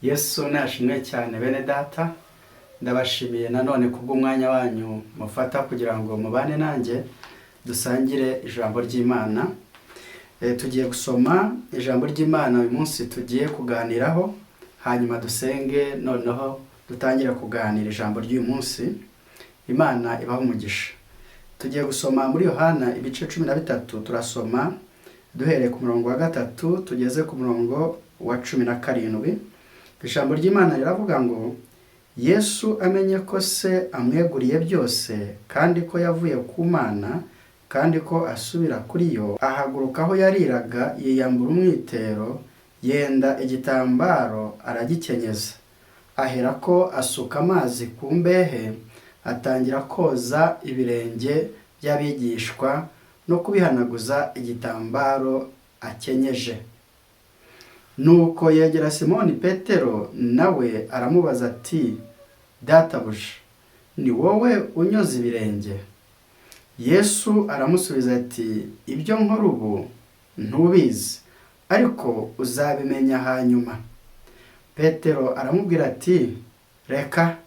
Yesu nashimwe cyane. Bene data, ndabashimiye nanone kubw'umwanya wanyu mufata kugira ngo mubane nanjye dusangire ijambo ry'Imana. Tugiye gusoma ijambo ry'Imana uyu munsi tugiye kuganiraho, hanyuma dusenge, noneho dutangire kuganira ijambo ry'uyu munsi. Imana ibahe umugisha. Tugiye gusoma muri Yohana ibice 13. Turasoma duhereye ku murongo wa 3 tugeze ku murongo wa 17. Ijambo ry'Imana riravuga ngo: "Yesu amenye ko Se amweguriye byose, kandi ko yavuye ku Mana kandi ko asubira kuri yo, ahaguruka aho yariraga, yiyambura umwitero, yenda igitambaro aragikenyeza. Aherako asuka amazi ku mbehe, atangira koza ibirenge by'abigishwa no kubihanaguza igitambaro akenyeje. Nuko yegera Simoni Petero, nawe aramubaza ati: 'Databuja, ni wowe unyoza ibirenge?' Yesu aramusubiza ati: 'Ibyo nkora ubu ntubizi, ariko uzabimenya hanyuma.' Petero aramubwira ati: 'Reka,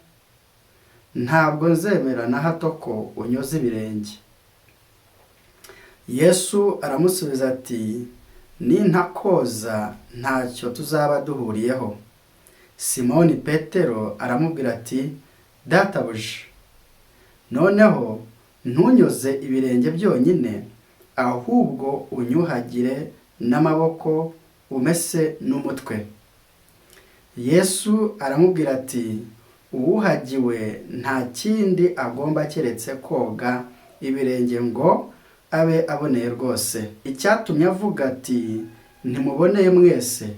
ntabwo nzemera na hato ko unyoza ibirenge.' Yesu aramusubiza ati: 'Nintakoza ntacyo tuzaba duhuriyeho.' Simoni Petero aramubwira ati: 'Databuja, noneho ntunyoze ibirenge byonyine, ahubwo unyuhagire n'amaboko, umese n'umutwe.' Yesu aramubwira ati: 'Uwuhagiwe nta kindi agomba keretse koga ibirenge ngo abe aboneye rwose.' Icyatumye avuga ati: 'Ntimuboneye mwese,'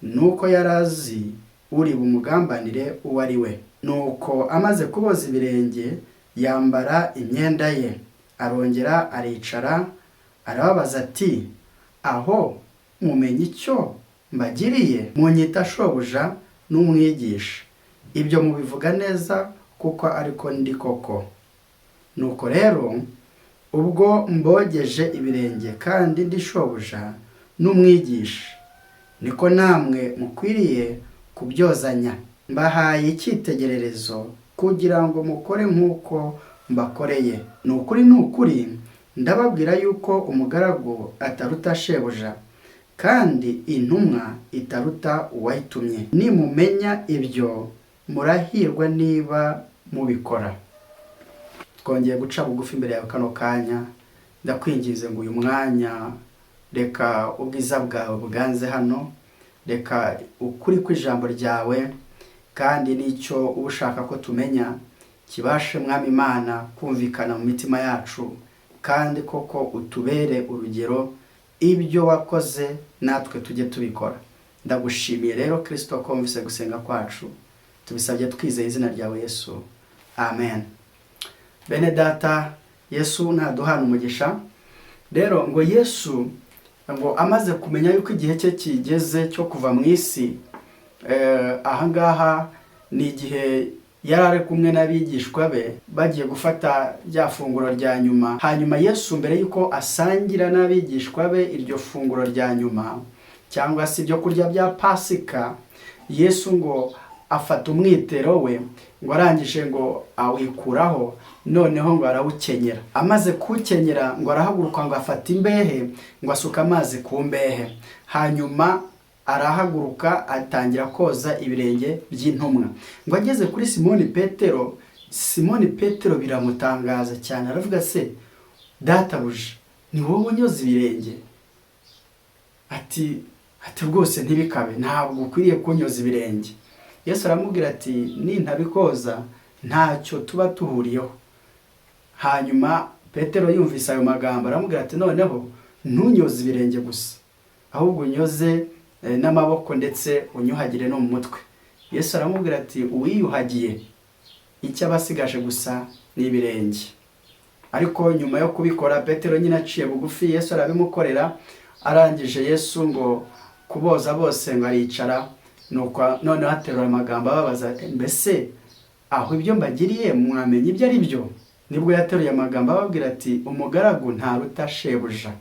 nuko yari azi uri bumugambanire uwo ari we. Nuko amaze kuboza ibirenge, yambara imyenda ye, arongera aricara, arababaza ati: 'Aho mumenya icyo mbagiriye? Munyita shobuja n'umwigisha, ibyo mubivuga neza, kuko ariko ndi koko. Nuko rero ubwo mbogeje ibirenge kandi ndi shobuja n'umwigisha, niko namwe mukwiriye kubyozanya. Mbahaye icyitegererezo kugira ngo mukore nk'uko mbakoreye. Ni ukuri, ni ukuri, ndababwira yuko umugaragu ataruta shebuja, kandi intumwa itaruta uwayitumye. Nimumenya ibyo, murahirwa niba mubikora." Twongeye guca bugufi imbere yawe kano kanya. Ndakwinginze ngo uyu mwanya reka ubwiza bwawe buganze hano, reka ukuri kw'ijambo ryawe kandi n'icyo uba ushaka ko tumenya kibashe, Mwami Imana, kumvikana mu mitima yacu, kandi koko utubere urugero, ibyo wakoze natwe tujye tubikora. Ndagushimiye rero, Kirisito, ko wumvise gusenga kwacu. Tubisabye twizeye izina ryawe Yesu, amen. Bene data, Yesu naduhana umugisha. Rero ngo Yesu ngo amaze kumenya yuko igihe cye kigeze cyo kuva mu isi, ahangaha ni igihe yari ari kumwe n'abigishwa be bagiye gufata rya funguro rya nyuma. Hanyuma Yesu, mbere y'uko asangira n'abigishwa be iryo funguro rya nyuma cyangwa se ibyo kurya bya Pasika, Yesu ngo afata umwitero we, ngo arangije ngo awikuraho, noneho ngo arawukenyera. Amaze kuwukenyera, ngo arahaguruka, ngo afata imbehe, ngo asuka amazi ku mbehe, hanyuma arahaguruka atangira koza ibirenge by'intumwa. Ngo ageze kuri Simoni Petero, Simoni Petero biramutangaza cyane, aravuga: "Se databuja, ni wowe unyoza ibirenge?" Ati: "Rwose ntibikabe, ntabwo ukwiriye kunyoza ibirenge." Yesu aramubwira ati: "Nintabikoza ntacyo tuba tuhuriyeho." Hanyuma Petero yumvise ayo magambo, aramubwira ati: "Noneho ntunyoze ibirenge gusa, ahubwo unyoze n'amaboko, ndetse unyuhagire no mu mutwe." Yesu aramubwira ati: "Uwiyuhagiye, icyo aba asigaje gusa ni ibirenge." Ariko nyuma yo kubikora, Petero nyine aciye bugufi, Yesu arabimukorera. Arangije Yesu ngo kuboza bose, ngo aricara, nuko noneho aterura amagambo ababaza: "Mbese aho ibyo mbagiriye mwamenya ibyo ari byo?" Nibwo yateruye amagambo ababwira ati: "Umugaragu ntaruta shebuja."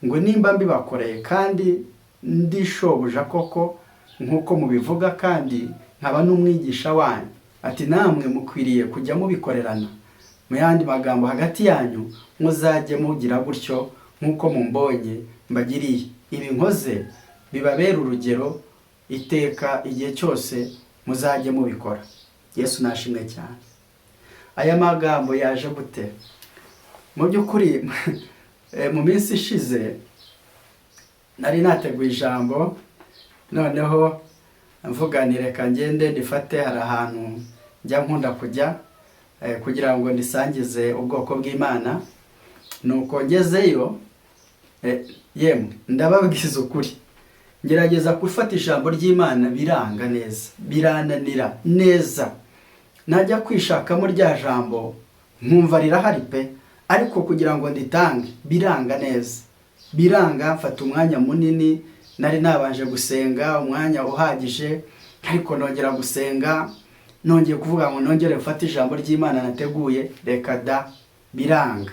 Ngo nimba mbibakoreye kandi ndi shobuja koko, Nk'uko mubivuga kandi nkaba n'umwigisha wanyu, ati namwe mukwiriye kujya mubikorerana. Mu yandi magambo, hagati yanyu muzajye mugira gutyo nk'uko mumbonye mbagiriye. Ibi nkoze bibabera urugero iteka, igihe cyose muzajye mubikora. Yesu nashimwe cyane. Aya magambo yaje gute? Mu by'ukuri, mu minsi ishize nari nateguye ijambo, noneho mvuga nti reka ngende ndifate, hari ahantu njya nkunda kujya kugira ngo ndisangize ubwoko bw'Imana. Nuko ngezeyo, yemwe ndababwiza ukuri, ngerageza gufata ijambo ry'Imana biranga neza, birananira neza. Najya kwishakamo rya jambo nkumva rirahari pe, ariko kugira ngo nditange biranga neza, biranga. Mfata umwanya munini, nari nabanje gusenga umwanya uhagije, ariko nongera gusenga, nongeye kuvuga ngo nongere mfate ijambo ry'Imana nateguye, reka da, biranga.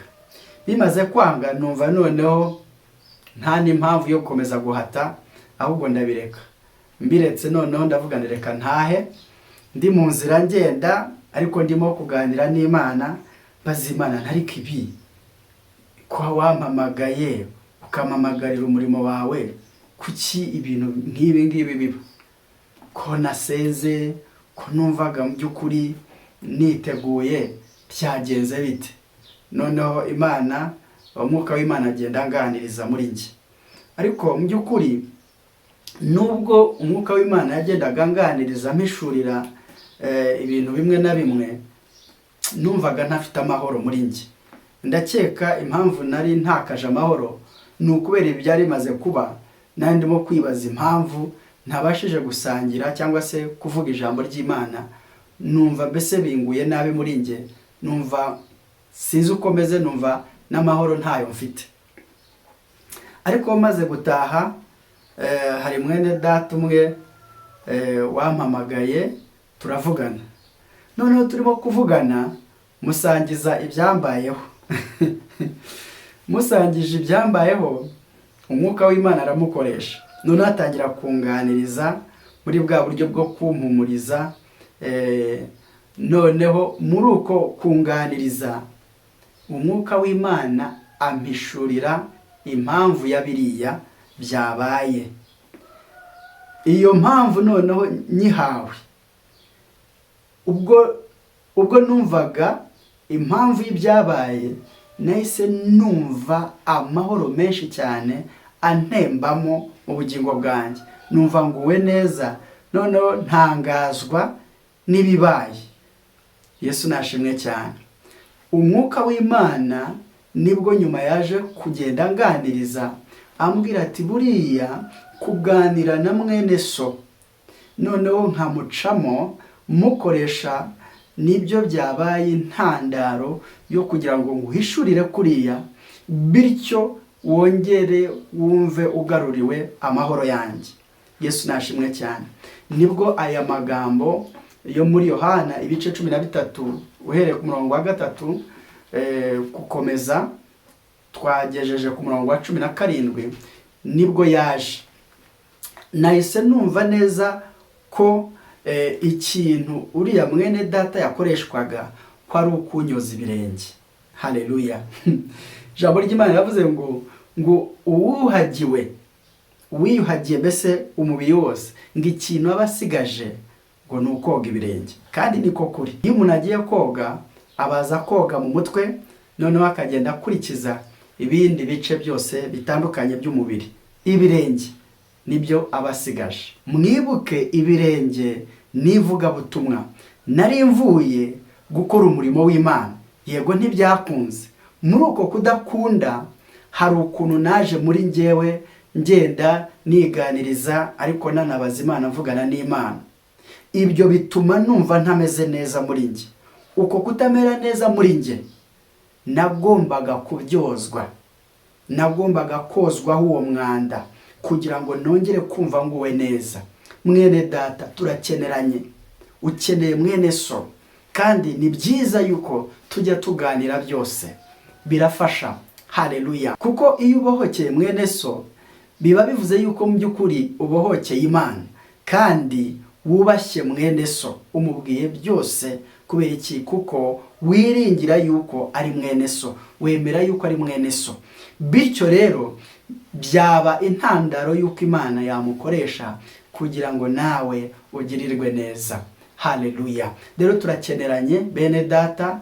Bimaze kwanga numva noneho nta n'impamvu yo gukomeza guhata, ahubwo ndabireka. Mbiretse noneho ndavuga nti reka ntahe. Ndi mu nzira ngenda, ariko ndimo kuganira n'Imana, mbaza Imana ntariko ibi ko wampamagaye ukampamagarira umurimo wawe, kuki ibintu nk'ibi ngibi biba? Ko nasenze, ko numvaga mu by'ukuri niteguye, byagenze bite? Noneho Imana, umwuka w'Imana agenda anganiriza muri njye. Ariko mu by'ukuri nubwo umwuka w'Imana yagendaga anganiriza ampishurira ibintu bimwe na bimwe, numvaga ntafite amahoro muri njye. Ndakeka impamvu nari ntakaje amahoro ni ukubera ibi byari bimaze kuba. Nari ndimo kwibaza impamvu ntabashije gusangira cyangwa se kuvuga ijambo ry'Imana. Numva mbese binguye nabi muri njye, numva sinzi uko meze, numva n'amahoro ntayo mfite. Ariko maze gutaha, hari mwene data umwe wampamagaye turavugana. Noneho turimo kuvugana musangiza ibyambayeho. Musangije ibyambayeho, umwuka w'Imana aramukoresha, noneho atangira kunganiriza muri bwa buryo bwo kumpumuriza. Noneho muri uko kunganiriza, umwuka w'Imana ampishurira impamvu ya biriya byabaye. Iyo mpamvu noneho nyihawe, ubwo numvaga impamvu y'ibyabaye, nahise numva amahoro menshi cyane antembamo mu bugingo bwanjye, numva nguwe neza. Noneho ntangazwa n'ibibaye. Yesu nashimwe cyane. Umwuka w'Imana nibwo nyuma yaje kugenda anganiriza, ambwira ati buriya kuganira na mwene so noneho nkamucamo mukoresha, nibyo byabaye intandaro yo kugira ngo nguhishurire kuriya, bityo wongere wumve ugaruriwe amahoro yanjye. Yesu nashimwe cyane. Nibwo aya magambo yo muri Yohana ibice 13 uhereye ku murongo wa 3 gukomeza, twagejeje ku murongo wa 17, nibwo yaje. Nahise numva neza ko ikintu uriya mwene data yakoreshwaga ko ari ukunyoza ibirenge. Haleluya. Ijambo ry'Imana riravuze ngo uwuhagiwe, uwiyuhagiye mbese umubiri wose, ngo ikintu aba asigaje ngo ni ukoga ibirenge. Kandi niko kuri. Iyo umuntu agiye koga, abaza koga mu mutwe, noneho akagenda akurikiza ibindi bice byose bitandukanye by'umubiri. Ibirenge nibyo aba asigaje. Mwibuke ibirenge n'ivugabutumwa. Nari mvuye gukora umurimo w'Imana, yego ntibyakunze. Muri uko kudakunda hari ukuntu naje muri njyewe ngenda niganiriza, ariko nanabaza Imana, mvugana n'Imana. Ibyo bituma numva ntameze neza muri njye. Uko kutamera neza muri njye nagombaga kubyozwa, nagombaga kozwaho uwo mwanda kugira ngo nongere kumva nguwe neza. Mwene data turakeneranye, ukeneye mwene so, kandi ni byiza yuko tujya tuganira byose, birafasha. Haleluya. Kuko iyo ubohokeye mwene so, biba bivuze yuko mu by'ukuri ubohokeye Imana. Kandi wubashye mwene so, umubwiye byose. Kubera iki? Kuko wiringira yuko ari mwene so, wemera yuko ari mwene so. Bityo rero byaba intandaro y'uko Imana yamukoresha kugira ngo nawe ugirirwe neza. Haleluya! Rero turakeneranye, bene data.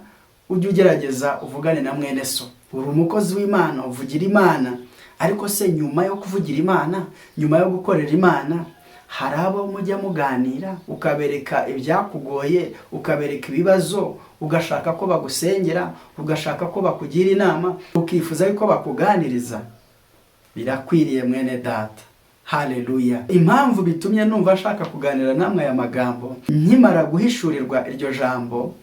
Ujye ugerageza uvugane na mwene so. Uri umukozi w'Imana, uvugira Imana, ariko se nyuma yo kuvugira Imana, nyuma yo gukorera Imana, hari abo mujya muganira, ukabereka ibyakugoye, ukabereka ibibazo, ugashaka ko bagusengera, ugashaka ko bakugira inama, ukifuza yuko bakuganiriza? Birakwiriye, mwene data. Haleluya! Impamvu bitumye numva nshaka kuganira namwe aya magambo, nkimara guhishurirwa iryo jambo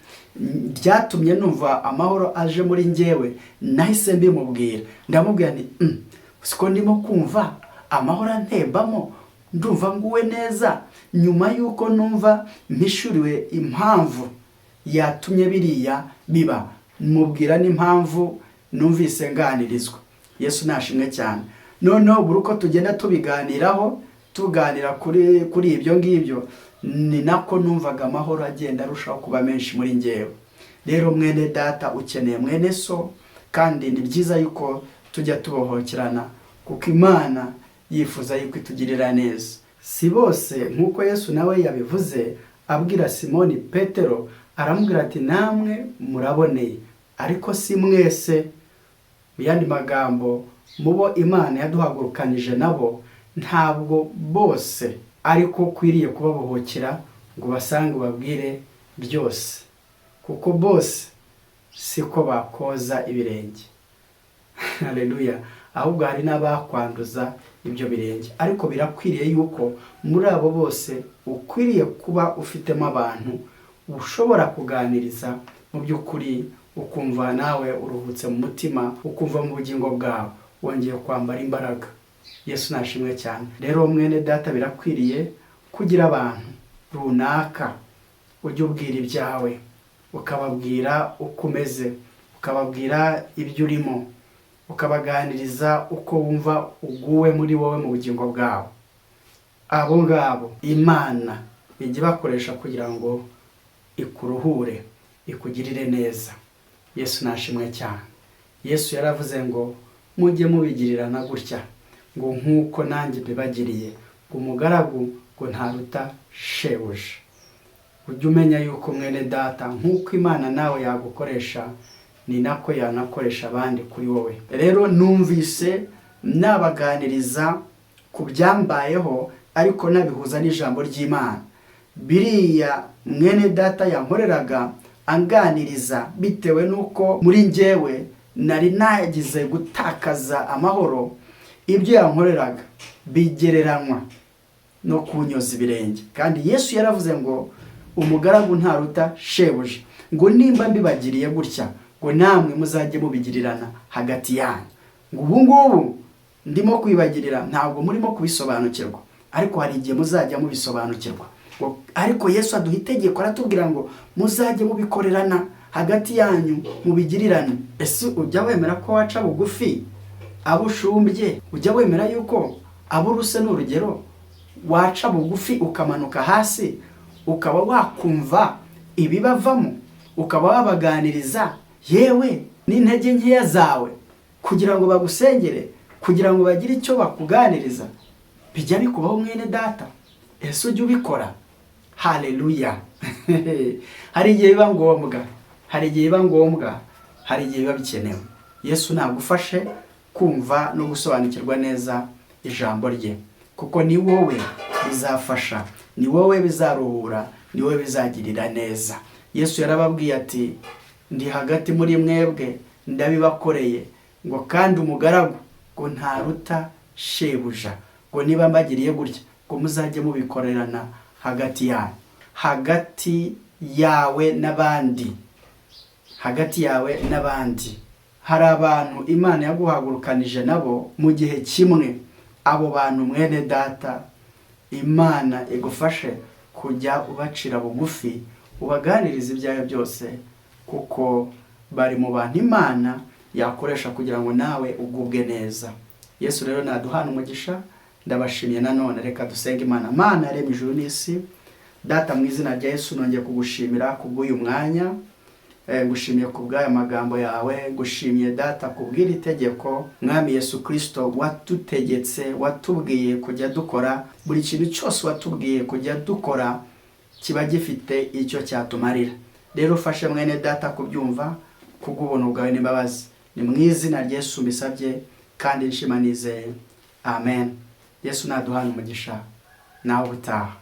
ryatumye numva amahoro aje muri njyewe, nahise mbimubwira. Ndamubwira nti: "Siko ndimo kumva amahoro antembamo, ndumva nguwe neza nyuma y'uko numva mpishuriwe impamvu yatumye biriya biba." Mubwira n'impamvu numvise nganirizwa. Yesu nashimwe cyane. Noneho buri uko tugenda tubiganiraho, tuganira kuri ibyo ngibyo, ni nako numvaga amahoro agenda arushaho kuba menshi muri njyewe. Rero mwene data, ukeneye mwene so, kandi ni byiza yuko tujya tubohokerana, kuko Imana yifuza yuko itugirira neza. Si bose, nk'uko Yesu nawe yabivuze abwira Simoni Petero, aramubwira ati: "Namwe muraboneye, ariko si mwese." Mu yandi magambo, mu bo Imana yaduhagurukanije nabo, ntabwo bose ariko ukwiriye kubabohokera ngo basange ubabwire byose, kuko bose siko bakoza ibirenge. Haleluya! Ahubwo hari n'abakwanduza ibyo birenge. Ariko birakwiriye yuko muri abo bose ukwiriye kuba ufitemo abantu ushobora kuganiriza, mu by'ukuri ukumva nawe uruhutse mu mutima, ukumva mu bugingo bwawe wongeye kwambara imbaraga. Yesu nashimwe cyane. Rero mwene data, birakwiriye kugira abantu runaka ujya ubwira ibyawe, ukababwira uko umeze, ukababwira ibyo urimo, ukabaganiriza uko wumva uguwe muri wowe mu bugingo bwawe. Abo ngabo Imana ijya ibakoresha kugira ngo ikuruhure, ikugirire neza. Yesu nashimwe cyane. Yesu yaravuze ngo: "Mujye mubigirirana gutya," ngo "nk'uko nanjye mbibagiriye." Ngo umugaragu ngo ntaruta shebuja. Ujye umenya yuko, mwene data, nk'uko Imana nawe yagukoresha, ni nako yanakoresha abandi kuri wowe. Rero numvise nabaganiriza ku byambayeho, ariko nabihuza n'ijambo ry'Imana. Biriya mwene data yankoreraga anganiriza, bitewe n'uko muri njyewe nari nagize gutakaza amahoro, ibyo yankoreraga bigereranywa no kunyoza ibirenge. Kandi Yesu yaravuze ngo: "Umugaragu ntaruta shebuja." Ngo nimba mbibagiriye gutya, ngo namwe muzajye mubigirirana hagati yanyu. Ngo ubu ngubu ndimo kwibagirira, ntabwo murimo kubisobanukirwa, ariko hari igihe muzajya mubisobanukirwa. Ariko Yesu aduha itegeko, aratubwira ngo muzajye mubikorerana hagati yanyu, mubigirirane. Ese ujya wemera ko waca bugufi abo ushumbye? Ujya wemera yuko abo uruse, ni urugero, waca bugufi ukamanuka hasi, ukaba wakumva ibibavamo, ukaba wabaganiriza yewe n'intege nkeya zawe, kugira ngo bagusengere, kugira ngo bagire icyo bakuganiriza? Bijya bikubaho, mwene data? Ese ujya ubikora? Haleluya! Hari igihe biba ngombwa, hari igihe biba ngombwa, hari igihe biba bikenewe. Yesu nagufashe kumva no gusobanukirwa neza ijambo rye, kuko ni wowe bizafasha, ni wowe bizaruhura, ni wowe bizagirira neza. Yesu yarababwiye ati: "Ndi hagati muri mwebwe, ndabibakoreye." Ngo kandi umugaragu ngo ntaruta shebuja. Ngo niba mbagiriye gutya, ngo muzajye mubikorerana hagati yanyu, hagati yawe n'abandi, hagati yawe n'abandi. Hari abantu Imana yaguhagurukanije nabo mu gihe kimwe. Abo bantu, mwene data, Imana igufashe kujya ubacira bugufi, ubaganiriza ibyawe byose, kuko bari mu bantu Imana yakoresha kugira ngo nawe ugubwe neza. Yesu rero naduhana umugisha. Ndabashimiye nanone. Reka dusenge Imana. Mana yaremye ijuru n'isi, Data, mu izina rya Yesu nongeye kugushimira kubw'uyu mwanya. Ngushimiye kubw'aya magambo yawe, ngushimiye Data kubw'iri tegeko, Mwami Yesu Kristo, watutegetse, watubwiye kujya dukora. Buri kintu cyose watubwiye kujya dukora kiba gifite icyo cyatumarira. Rero ufashe mwene Data kubyumva kubw'ubuntu bwawe n'imbabazi. Ni mu izina rya Yesu mbisabye kandi nshima nizeye, amen. Yesu naduhana umugisha. Nawe ubutaha.